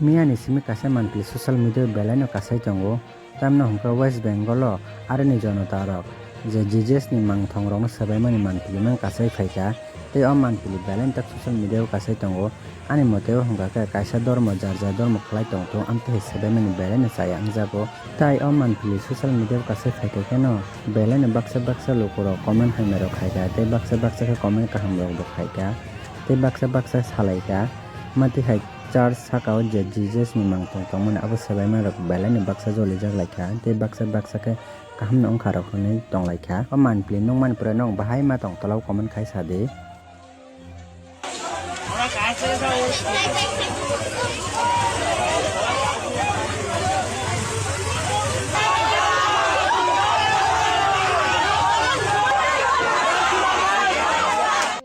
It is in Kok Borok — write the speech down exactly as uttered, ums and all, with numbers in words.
Miyani simi kaisa manpili social media o belaino kasai tongo. Tamno hwnkhe West Bengal o arini jonota rok je Jesus ni mangthong rokno swbaimani manpili man kasai phaikha. Tei o manpili belaino tak social media o kasai tongo. Ani mote o hwnkha khe kaisa dormo jar jar dormo khlai tongthung amtwi hai swbaimani belaino chaya wngjago. Tai o manpili social media o kasai phaikha kheno belaino baksa baksa lukurok comment hamya rok khaikha tei baksa baksa khe comment kaham rok bo khaikha tei baksa baksa salaikha. Amtwi hai church saka o je Jesus ni mangthong tongmani abo swbaima rok belaino baksa jolijak laikha tei baksa baksa khe kaham no wngkha rok hinwi tonglaikha. O manpili nukmani pore nwng bahai ma tong tola o comment khai sadi.